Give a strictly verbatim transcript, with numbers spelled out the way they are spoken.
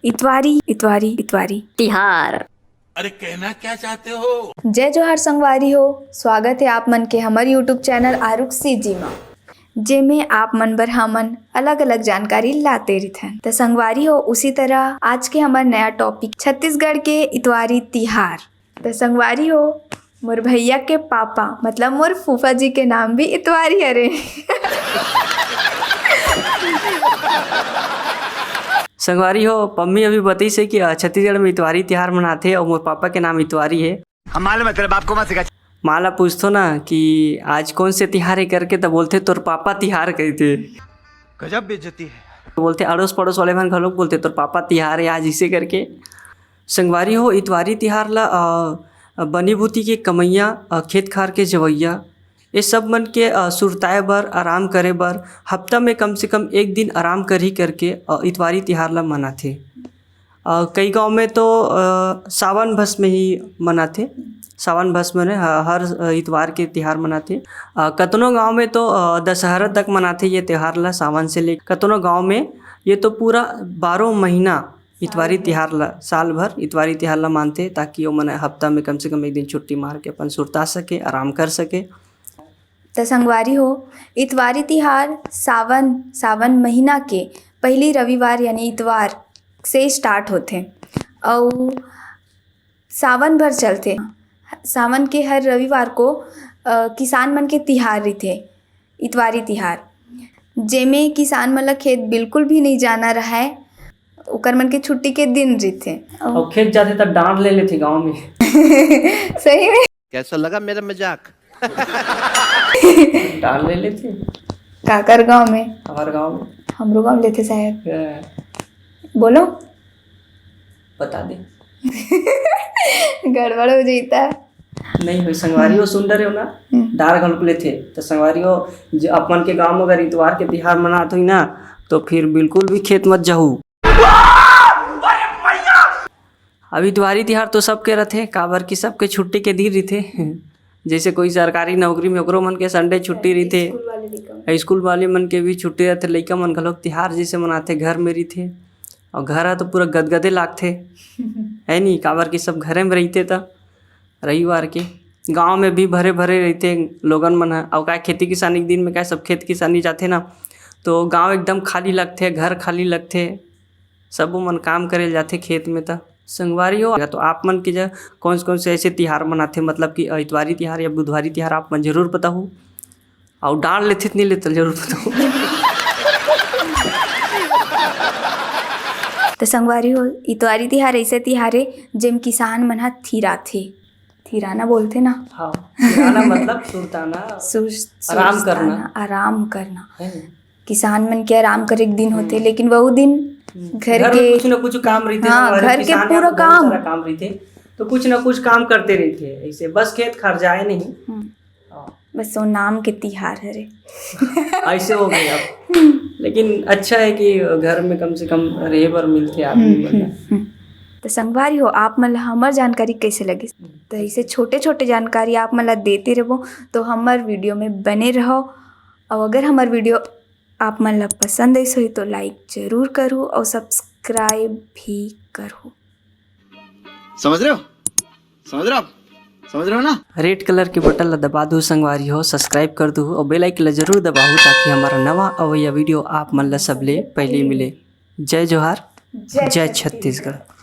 इतवारी, इतवारी, इतवारी। तिहार। अरे, कहना क्या चाहते हो? जय जोहार संगवारी हो, स्वागत हे आप मन के हमर YouTube चैनल आरुक सीजी मा, जेमे आप मन बर हमन अलग-अलग जानकारी लाते रिथन। त संगवारी हो, उसी तरह आज के हमर नया टॉपिक छत्तीसगढ़ के इतवारी तिहार। त संगवारी हो, मोर भैया के पापा, मतलब मोर फूफा जी के नाम भी इतवारी हरे। संगवारी हो, पम्मी अभी बतइस हे कि, अ, छत्तीसगढ़ में इतवारी तिहार मनाथे अउ मोर पापा के नाम इतवारी हे। हम मालूम है, तेरे बाप को मत सिखा। माँ ला पूछथो ना कि आज कौन से तिहार हे करके, त बोलथे, "तोर पापा तिहार," कहिथे। गजब बेइज्जती है। बोलथे, अड़ोस पड़ोस वाले मन घलोक बोलथे, "तोर पापा तिहार हे आज," इसे करके। संगवारी हो, इतवारी तिहार ला, अ, बनी बूती के कमइया, अ, खेत खार के जवइया, ये सब मन के, अ, सुरताए बर, आराम करे बर हफ्ता में कम से कम एक दिन आराम करही करके, अ, इतवारी तिहार ला मनाथे। अ, कई गांव में तो, अ, सावन भस में ही मनाथे। सावन भस में ह-, हर, अ, इतवार के तिहार मनाथे। अ, कतनो गांव में तो, अ, दशहरा तक मनाथे ये तिहार ला, सावन से लेके कतनो गांव में ये तो पूरा बारह महीना इतवारी साल भर। तिहार ला, साल भर इतवारी तिहार ला मानथे, ताकि ओमन हफ्ता में कम से कम एक दिन छुट्टी मार के अपन सुरता सके, आराम कर सके। त संगवारी हो, इतवारी तिहार सावन, सावन महीना के पहली रविवार यानी इतवार से start होथे अउ सावन भर चलथे। सावन के हर रविवार को, अ, किसान मन के तिहार रहिथे, इतवारी तिहार, जेमे किसान मन ल खेत बिल्कुल भी नहीं जाना रहय, ओकर मन के छुट्टी के दिन रहिथे। अउ खेत जाथे त डांट ले लेथे गांव में। सही में? कैसा लगा मेरा मजाक? डांट ले लेथे। काकर गांव में? हमार गांव में। हमरो गांव लेथे शायद। क्या? बोलो। बता दे। गड़बड़ हो जाता। नहीं होय, संगवारी हो सुंदर हो ना, हम्म। डार घलोक लेथे। त संगवारी हो, ज-, अपन के गांव में अगर इतवार के तिहार मनात होई ना, तो फिर बिल्कुल भी खेत मत जाहू। अब इतवारी तिहार तो सबके रथे, काबर कि सबके छुट्टी के दिन रहिथे। जैसे कोई सरकारी नौकरी में, ओकरो मन के Sunday छुट्टी रहिथे। स्कूल वाले लइका मन। स्कूल वाले मन के भी छुट्टी रहिथे। लइका मन घलोक तिहार जैसे मनाथे, घर में रहिथे। अउ घर ह तो पूरा गदगदे लागथे, है नी? काबर कि सब घरे में रहिथे त रविवार के गांव में भी भरे भरे रहिथे लोगन मन ह। अउ काय खेती किसानी के दिन में काय सब खेत किसानी जाथे ना, तो गांव एकदम खाली लगथे, घर खाली लगथे, सबो मन काम करे ल जाथे खेत में। त संगवारी हो, तो आप मन के जगह कौन कौन से ऐसे तिहार मनाथे, मतलब कि इतवारी तिहार या बुधवारी तिहार, आप मन जरूर बताहू। अउ डांट लेथे त नहीं लेथे, जरूर बताहू। त संगवारी हो, इतवारी तिहार ऐसे तिहार हे, जेम किसान मन ह थिराथे। थिराना बोलथे ना? हाँ, थिराना मतलब सुरताना, सुर-, आराम सुस्ताना, करना। आराम करना। है ना? किसान मन के आराम करे के दिन होथे, हम्म। लेकिन वहू दिन हम्म। घर घर में के कुछ ना कुछ काम रहिथे, हाँ, हमारे घर के किसान पूरा यहाँ बहुत काम। सारा काम रहिथे, तो कुछ ना कुछ काम करते रहिथे, ऐसे बस खेत खार जाए नहीं। हम्म। हाँ। बस वो नाम के तिहार हरे। ऐसे हो गए अब। लेकिन अच्छा है कि घर में कम से कम रहे बर मिलथे आदमी हम्म, मन ला। हम्म, हम्म। तो संगवारी हो, आप मन ला हमर जानकारी कैसे लगिस? तो ऐसे छोटे-छोटे जानकारी आप मन ला देते रहबो, तो हमर video में बने रहो। अउ अगर हमर video आप मन ला पसंद आइस होही, तो like जरूर करू अउ subscribe भी करू। समझ रहे हो? समझ रहे हो आप? समझ रहे हो ना? Red colour के button ला दबा दू संगवारी हो, subscribe कर दू अउ bell icon ला जरूर दबाहू, ताकि हमारा नवा अवैया video आप मन ला सबले पहले मिले। जय जोहार, जय जय छत्तीसगढ़। छत्तीसगढ़।